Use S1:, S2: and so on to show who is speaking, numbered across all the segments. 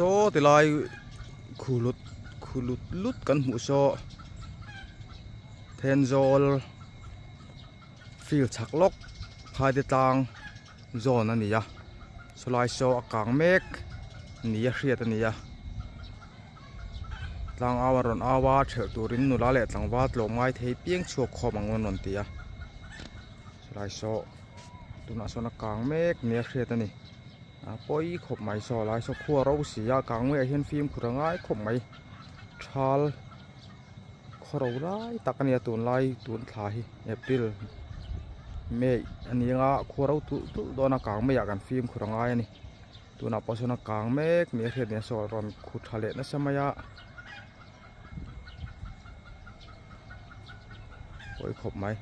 S1: Saw ti lai khu lut khu lut lut kan hmuh saw Thenzawl field chhak lawk phaite tlang zawn a ni a sawlai saw a kang mek ni a hriat a ni a tlang au a rawn au a thelh turin nula leh tlangval tlawm ngai thei piang chhuak khawm ang an rawn ti a sawlai saw tunah sawn a kang mek ni a hriat a ni a pawi khawp mai saw lai saw khua ro si a kang maiah hian fimkhur a ngai khawp mai thal khaw ro lai tak a nia tunlai tun thla hi april may a ni anga khua ro tulh tulh dawn a kang maiah kan fimkhur a ngai a ni tunah pawh sawn a kang mek ni a hriat nia saw rawn khu tha leh nasa mai a pawi khawp mai.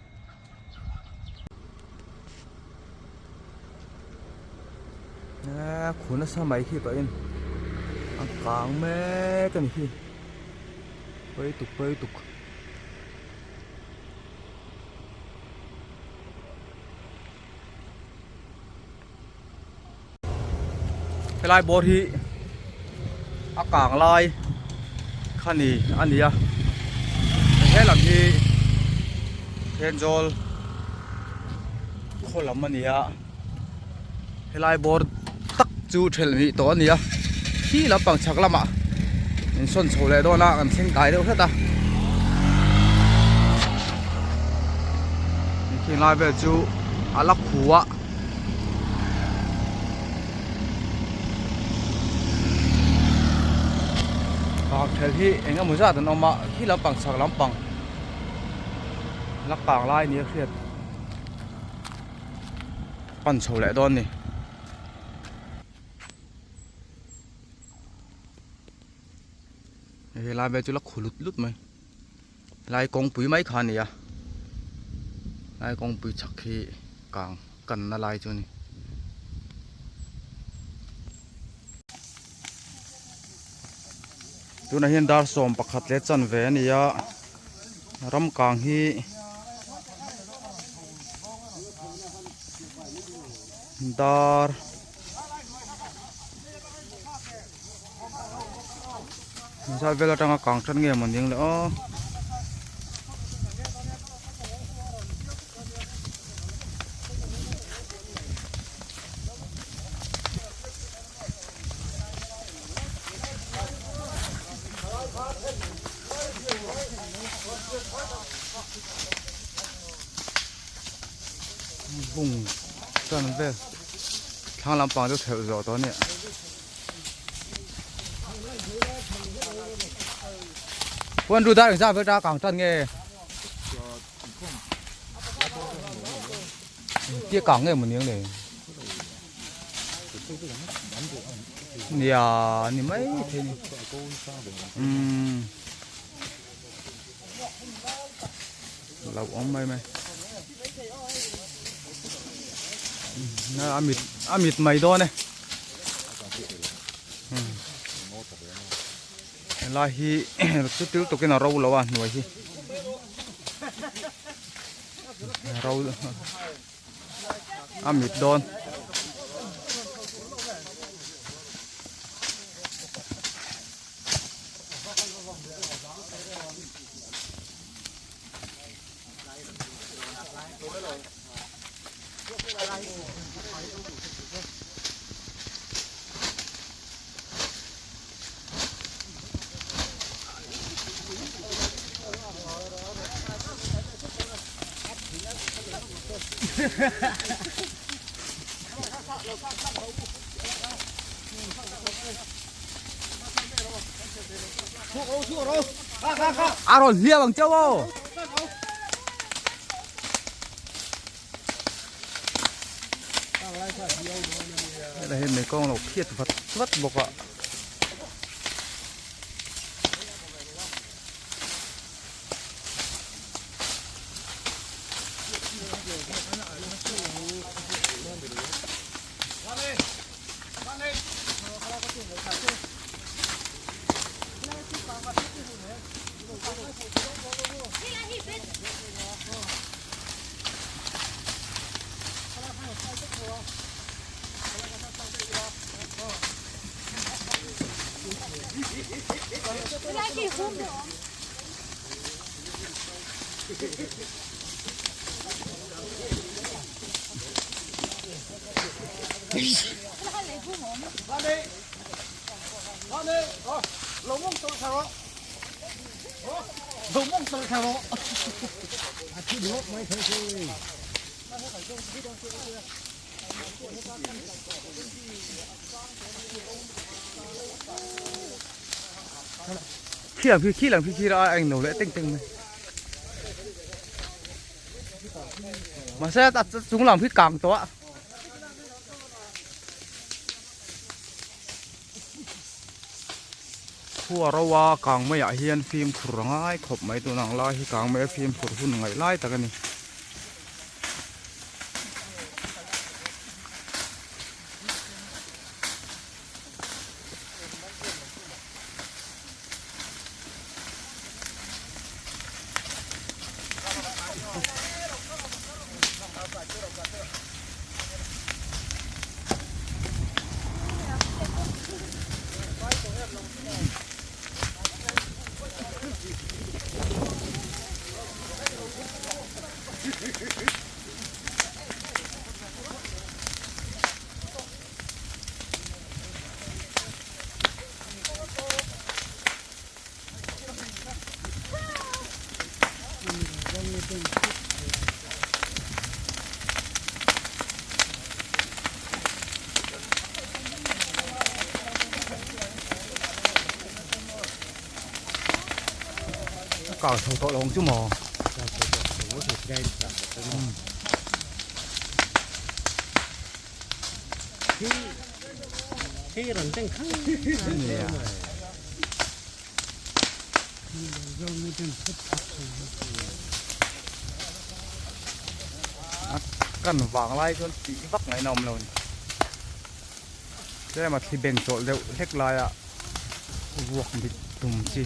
S1: Khu nasa mai khi tawh in a kang mek a ni khi pawi tuk pawi tuk. Helai bawr hi a kang lai kha ni a ni a he lam hi Thenzawl khaw lam a ni a helai bawr tak chu thelh hnih tawh a ni a khi lampang chhak lamah in sawn chho leh dawn a kan thleng kai deuh hret a khing lai vel chu a la khu a. Kang thel hi eng emaw zat an awm a khi lampang chhak lampang la kang lai nia hriat pan chho leh dawn a ni. Helai vel chu la khu lut lut mai helai kawngpui mai kha a ni a helai kawngpui chhak hi kang kanna lai chu a ni. Tunah hian dar 11 leh chanve a ni a ram kang hi dar zat vel atanga kang tan nge maw ning le aw. Bung chuan vel thlang lampang chu thelh zawh tawh a ni. Huan ru dar engzah vel ta kang tan nge? Tia kang nge maw niang le? Nia ni mai thei ni. Umm. Lo awm mai mai. A mit a mit mai dawn e. Helai hi chu til tukin a ro lo a hnuai hi. Ro a mit dawn. A rawn hliau ang chauh aw. Helai hi mei kawng lo phiat vat vat bawk a. Khi lang khi khi lang khi khi ra anh nổ leh teng teng mai mahse a chung lam khi kang tawh a. Khua ro a kang maiah hian fimkhur a ngai khawp mai tun ang lai hi kang mai a fimkhur hun ngaih lai tak a ni. Kang chho tawh lo ang chu maw? Kan vang lai chuan tih vak ngaihna awm lo a ni tlem a thli beng chawlh deuh hlek laia vuak mit tum chi.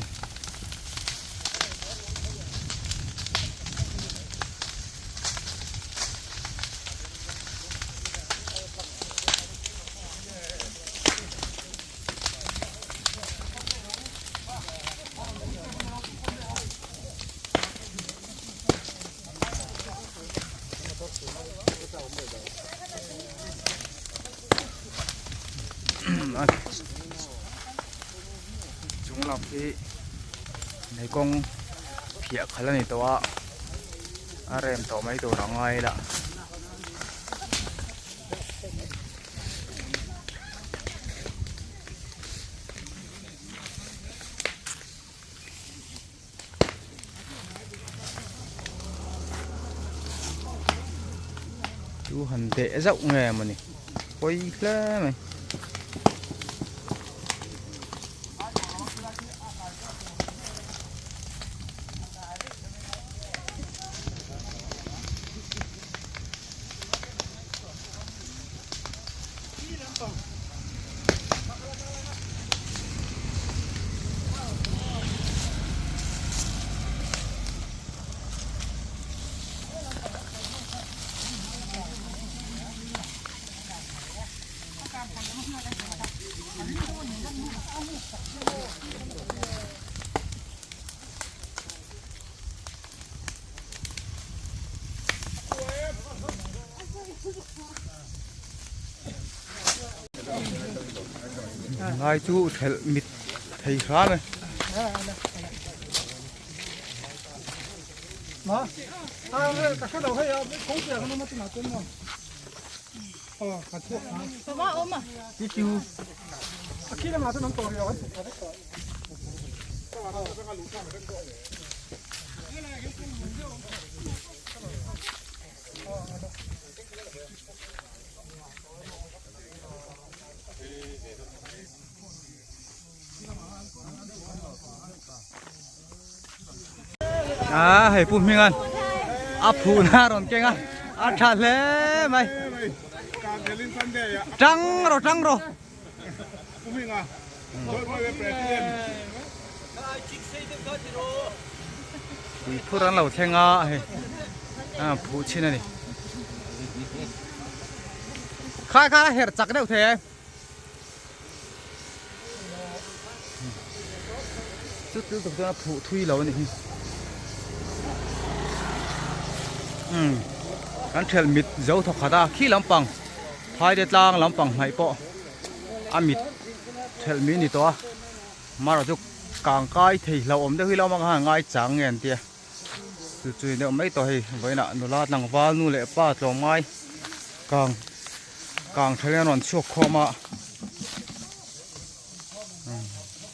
S1: Chung lam hi lei kawng phiah khalh a ni tawh a a rem tawh mai tur a ngai la. Chu han deh zauh nge mawni pawi hle mai. Lai chu thelh mit thei hram e. A hei pu hming an a phun a rawn keng a a tha hle mai tang rawh tang rawh. Tui phur an lo thleng a hei a phuh chhin a ni khai kha a herh chak deuh thei e. Chuti lutuk chuan a phuh thui lo a nih hi. Umm kan thelh mit zo thawk khat a khi lampang phaite tlang lampang hnaih pawh a mit thelh mi a ni tawh a marawh chu kang kai thei hlauhawm deuh hi lo awm ang a ngai chang nge an tia chu chu deuh mai tawh hei vawiinah nula tlangval nu leh pa tlawmngai kang kang thelh hian a rawn chhuak khawm a.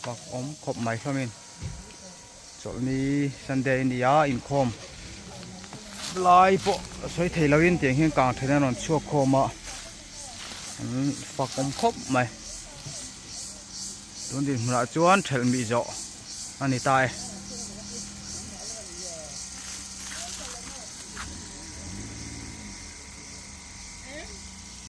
S1: Fak awm khawp mai hlawmin chawlhni Sunday a ni a inkhawm lai pawh sawi thei loin tiang hian kang then a rawn chhuak khawm a an fak awm khawp mai tun dinhmunah chuan thelh mih zawh a ni ta e.